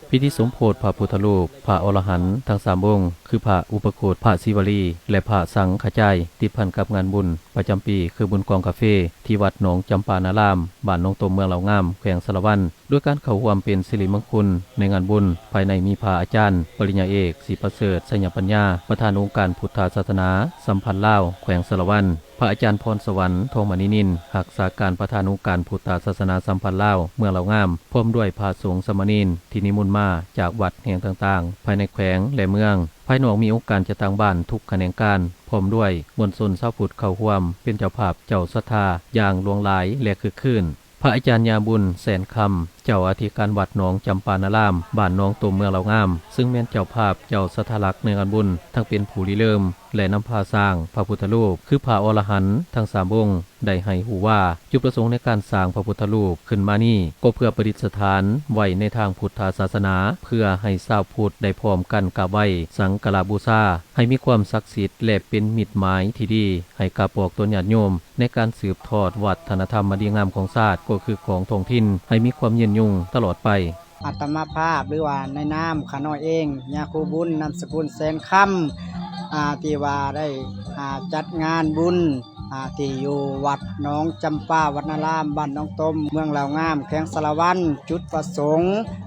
ພິທີສົມໂພດພະພຸດທະຮູບພະອໍລະຫັນທັງສາມອົງ ຄືພະອຸປະຄຸດ, ພະສີວະລີ ແລະ ພະສັງຄະຈາຍ ຕິດພັນກັບງານບຸນປະຈຳປີ ຄືບຸນກອງກາເຟ ທີ່ວັດໜອງຈຳປານາລາມ ບ້ານໜອງຕົມ ເມືອງລາວງາມ ແຂວງສາລະວັນ ໂດຍການເຂົ້າຮ່ວມເປັນສິລິມົງຄຸນໃນງານບຸນ. ພາຍໃນມີພະອາຈານປະລິນຍາເອກ ສີປະເສີດ ໄຊຍະປັນຍາ ປະທານອົງການພຸດທະສາສະໜາສຳພັນລາວ ແຂວງສາລະວັນ, ພະອາຈານພອນສະຫວັນ ທອງມະນີນິນ ຮັກສາການປະທານອົງການພຸດທະສາສະໜາສຳພັນລາວ ເມືອງລາວງາມ ພ້ອມດ້ວຍພະສົງສາມະເນນທີ່ນິມົນມາຈາກວັດແຫ່ງຕ່າງໆ ພາຍໃນແຂວງ ແລະ ເມືອງ. ພາຍນອກມີອົງການຈັດຕັ້ງບ້ານທຸກຂະແໜງການ ພ້ອມດ້ວຍມວນຊົນຊາວພຸດເຂົ້າຮ່ວມເປັນເຈົ້າພາບເຈົ້າສັດທາຢ່າງຫຼວງຫຼາຍ ແລະ ຄຶກຄື້ນ. ພະອາຈານຍາບຸນ ແສນຄຳ ເຈົ້າອະທິການວັດໜອງຈຳປານາລາມ ບ້ານໜອງຕົມ ເມືອງລາວງາມ ຊຶ່ງແມ່ນເຈົ້າພາບເຈົ້າສັດທາຫຼັກໃນງານບຸນ ທັງເປັນຜູ້ລິເລີ່ມ ແລະ ນຳພາສ້າງພະພຸດທະຮູບ ຄືພະອໍລະຫັນທັງສາມອົງ ໄດ້ໃຫ້ຮູ້ວ່າ ຈຸດປະສົງໃນການສ້າງພະພຸດທະຮູບຂຶ້ນມານີ້ ກໍເພື່ອປະດິດສະຖານໄວ້ໃນທາງພຸດທະສາສະໜາ ເພື່ອໃຫ້ຊາວພຸດໄດ້ພ້ອມກັນກາບໄຫວ້ສັກກາລະບູຊາ ໃຫ້ມີຄວາມສັກສິດ ແລະ ເປັນມິດໝາຍທີ່ດີໃຫ້ກັບພວກຕົນຍາດໂຍມ ໃນການສືບທອດວັດທະນະທຳອັນດີງາມຂອງຊາດ ກໍຄືຂອງທ້ອງຖິ່ນ ໃຫ້ມີຄວາມຍືນຍົງຕະຫຼອດໄປ. ອາດຕະມາພາບ ຫຼືວ່າໃນນາມຂ້ານ້ອຍເອງ ຍາຄູບຸນ ນາມສະກຸນແສນຄຳ ອ່າ ທີ່ວ່າໄດ້ ອ່າ ຈັດງານບຸນ ອ່າ ທີ່ຢູ່ວັດໜອງຈຳປາວະນາລາມ ບ້ານໜອງຕົມ ເມືອງລາວງາມ ແຂວງສາລະວັນ. ຈຸດປະສົງ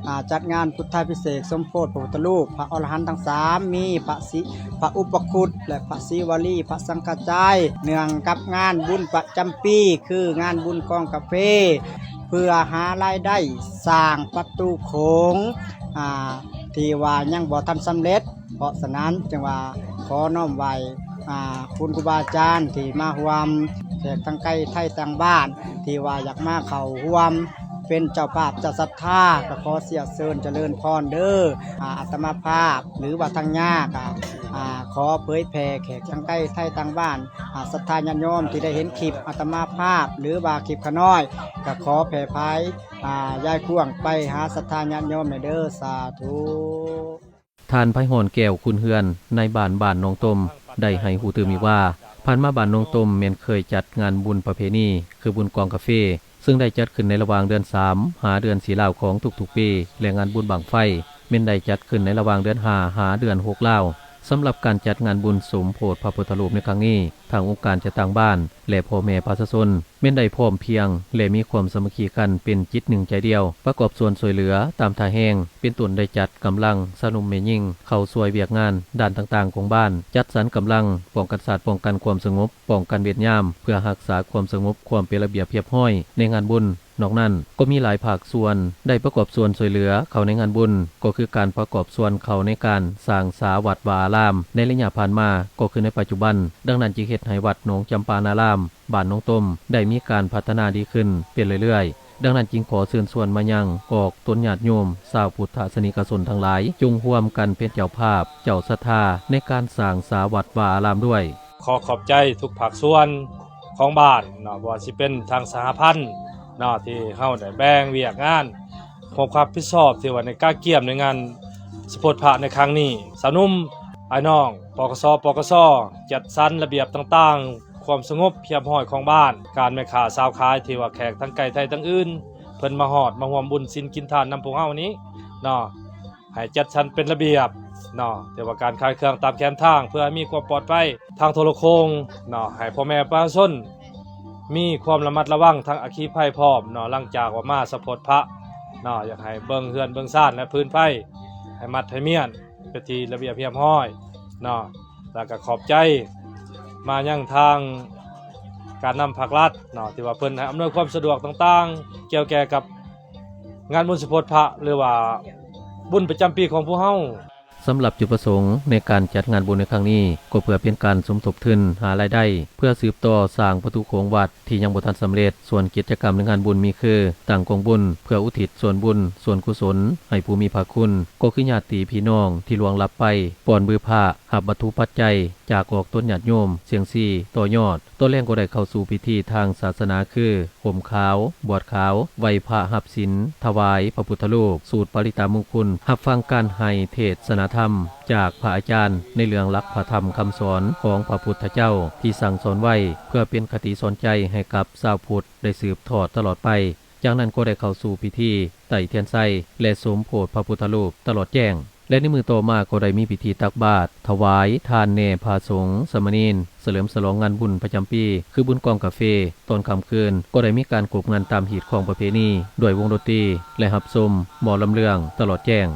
ອ່າ ຈັດງານພຸດທາພິເສກສົມໂພດພະພຸດທະຮູບພະອໍລະຫັນທັງສາມ ມີພະສີ ພະອຸປະຄຸດ ແລະ ພະສີວະລີ ພະສັງຄະຈາຍ ເນື່ອງກັບງານບຸນປະຈຳປີ ຄືງານບຸນກອງກາເຟ ເພື່ອຫາລາຍໄດ້ສ້າງປະຕູໂຂງ ອ່າ ທີ່ວ່າຍັງບໍ່ທັນສຳເລັດ. ເພາະສະນັ້ນຈຶ່ງວ່າຂໍນ້ອມໄຫວ້ ອ່າ ຄຸນຄູບາອາຈານທີ່ມາຮ່ວມ, ແຂກທັງໄກໄທຕ່າງບ້ານ ທີ່ວ່າຢາກມາເຂົ້າຮ່ວມເປັນເຈົ້າພາບເຈົ້າສັດທາ ກໍຂໍເຊຍເຊີນຈະເລີນພອນເດີ. ອ່າ ອາດຕະມາພາບ ຫຼືວ່າທາງຍາກະ ອ່າ ຂໍເຜີຍແຜ່ແຂກທັງໄກໄທຕ່າງບ້ານ ອ່າ ສັດທາຍາດໂຍມທີ່ໄດ້ເຫັນຄລິບອາດຕະມາພາບ ຫຼືວ່າຄລິບຂ້ານ້ອຍ ກໍຂໍແຜ່ພາຍ ອ່າ ຢາຍກວ້າງໄປຫາສັດທາຍາດໂຍມແດ່ເດີ. ສາທຸ. ທ່ານ ໄພຮອນ ແກ້ວຄູນເຮືອນ ນາຍບ້ານບ້ານໜອງຕົມ ໄດ້ໃຫ້ຮູ້ຕື່ມອີກວ່າ ຜ່ານມາບ້ານໜອງຕົມແມ່ນເຄີຍຈັດງານບຸນປະເພນີ ຄືບຸນກອງກາເຟ ຊຶ່ງໄດ້ຈັດຂຶ້ນໃນລະຫວ່າງເດືອນສາມ ຫາເດືອນສີ່ລາວຂອງທຸກໆປີ ແລະ ງານບຸນບັ້ງໄຟ ແມ່ນໄດ້ຈັດຂຶ້ນໃນລະຫວ່າງເດືອນຫ້າ ຫາເດືອນຫົກລາວ. ສຳລັບການຈັດງານບຸນສົມໂພດພະພຸດທະຮູບໃນຄັ້ງນີ້ ທາງອົງການຈັດຕັ້ງບ້ານ ແລະ ພໍ່ແມ່ປະຊາຊົນ ແມ່ນໄດ້ພ້ອມພຽງ ແລະ ມີຄວາມສາມັກຄີກັນເປັນຈິດໜຶ່ງໃຈດຽວ, ປະກອບສ່ວນຊ່ວຍເຫຼືອຕາມທ່າແຮງ, ເປັນຕົ້ນໄດ້ຈັດກຳລັງຊາວໜຸ່ມແມ່ຍິງເຂົ້າຊ່ວຍວຽກງານດ້ານຕ່າງໆຂອງບ້ານ, ຈັດສັນກຳລັງປ້ອງກັນຊາດ, ປ້ອງກັນຄວາມສະຫງົບ, ປ້ອງກັນເວດຍາມ ເພື່ອຮັກສາຄວາມສະຫງົບ, ຄວາມເປັນລະບຽບຮຽບຮ້ອຍໃນງານບຸນ. ນອກນັ້ນກໍມີຫຼາຍພາກສ່ວນໄດ້ປະກອບສ່ວນຊ່ວຍເຫຼືອເຂົ້າໃນງານບຸນ, ກໍຄືການປະກອບສ່ວນເຂົ້າໃນການສ້າງສາວັດວາອາລາມໃນໄລຍະຜ່ານມາ, ກໍຄືໃນປັດຈຸບັນ. ດັ່ງນັ້ນຈຶ່ງເຮັດໃຫ້ວັດໜອງຈຳປານາລາມ ບ້ານໜອງຕົມ ໄດ້ມີການພັດທະນາດີຂຶ້ນເປັນເລື້ອຍໆ. ດັ່ງນັ້ນຈຶ່ງຂໍເຊີນຊວນມາຍັງອອກຕົນຍາດໂຍມຊາວພຸດທະສະນິກະຊົນທັງຫຼາຍ ຈົ່ງຮ່ວມກັນເປັນເຈົ້າພາບເຈົ້າສັດທາໃນການສ້າງສາວັດວາອາລາມດ້ວຍ. ຂໍຂອບໃຈທຸກພາກສ່ວນຂອງບ້ານເນາະ, ບໍ່ວ່າຊິເປັນທາງສະຫະພັນເນາະ ທີ່ເຮົາໄດ້ແບ່ງວຽກງານ ຄວາມຮັບຜິດຊອບທີ່ວ່າໃນກະກຽມໃນງານສົມໂພດພະໃນຄັ້ງນີ້, ຊາວໜຸ່ມ, ອ້າຍນ້ອງ, ປກສ, ປກສ ຈັດສັນລະບຽບຕ່າງໆ, ຄວາມສະຫງົບຮຽບຮ້ອຍຂອງບ້ານ, ການແມ່ຄ້າຊາວຂາຍທີ່ວ່າແຂກທັງໄກໄທທັງອື່ນ ເພິ່ນມາຮອດມາຮ່ວມບຸນສິນກິນທານນຳພວກເຮົານີ້ເນາະ, ໃຫ້ຈັດສັນເປັນລະບຽບເນາະ, ແຕ່ວ່າການຂາຍເຄື່ອງຕາມແຄມທາງ ເພື່ອໃຫ້ມີຄວາມປອດໄພທາງໂທລະໂຄ່ງເນາະ, ໃຫ້ພໍ່ແມ່ປະຊາຊົນ ມີຄວາມລະມັດລະວັງທັງອັກຄີໄພພ້ອມເນາະ, ຫຼັງຈາກວ່າມາສະໂພດພະເນາະ, ຢາກໃຫ້ເບິ່ງເຮືອນເບິ່ງຊານ ແລະ ພື້ນໄຟໃຫ້ມັດໃຫ້ມ້ຽນເປັນທີ່ລະບຽບຮຽບຮ້ອຍເນາະ. ແລ້ວກໍຂອບໃຈມາຍັງທາງການນຳພາກລັດເນາະ ທີ່ວ່າເພິ່ນໃຫ້ອຳນວຍຄວາມສະດວກຕ່າງໆ ກ່ຽວແກ່ກັບງານບຸນສະໂພດພະ ຫຼືວ່າບຸນປະຈຳປີຂອງພວກເຮົາ. ສຳລັບຈຸດປະສົງໃນການຈັດງານບຸນໃນຄັ້ງນີ້ ກໍເພື່ອເປັນການສົມທົບທຶນຫາລາຍໄດ້ ເພື່ອສືບຕໍ່ສ້າງປະຕູໂຂງວັດທີ່ຍັງບໍ່ທັນສຳເລັດ. ສ່ວນກິດຈະກຳໃນງານບຸນມີຄື ຕັ້ງກອງບຸນເພື່ອອຸທິດສ່ວນບຸນສ່ວນກຸສົນໃຫ້ຜູ້ມີພະຄຸນ ກໍຄືຍາດຕິພີ່ນ້ອງທີ່ລ່ວງລັບໄປ, ປ້ອນບືພະ, ຮັບວັດຖຸປັດໄຈຈາກອອກຕົນຍາດໂຍມ, ສ່ຽງຊີ, ຕໍ່ຍອດ. ຕອນແລງກໍໄດ້ເຂົ້າສູ່ພິທີທາງສາສະໜາຄື ຫົ່ມຂາວ, ບວດຂາວ, ໄຫວ້ພະຮັບສິນ, ຖວາຍພະພຸດທະຮູບ, ສູດປະລິດຕະມຸງຄຸນ, ຮັບຟັງການໃຫ້ເທດສະນາທຳຈາກພະອາຈານໃນເລື່ອງຫຼັກພະທຳຄຳສອນຂອງພະພຸດທະເຈົ້າທີ່ສັ່ງສອນໄວ້ ເພື່ອເປັນຄະຕິສອນໃຈໃຫ້ກັບຊາວພຸດໄດ້ສືບທອດຕະຫຼອດໄປ. ຈາກນັ້ນກໍໄດ້ເຂົ້າສູ່ພິທີໄຕ້ທຽນໄຊ ແລະ ສົມໂພດພະພຸດທະຮູບຕະຫຼອດແຈ້ງ ແລະ ໃນມື້ຕໍ່ມາກໍໄດ້ມີພິທີຕັກບາດ ຖວາຍທານແດ່ພະສົງສາມະເນນ ສະເຫຼີມສະຫຼອງງານບຸນປະຈຳປີ ຄືບຸນກອງກາເຟ. ຕອນຄ່ຳຄືນກໍໄດ້ມີການກົບເງິນຕາມຮີດຄອງປະເພນີ ດ້ວຍວົງດົນຕີ ແລະ ຮັບຊົມໝໍລຳເລື່ອງຕະຫຼອດແຈ້ງ.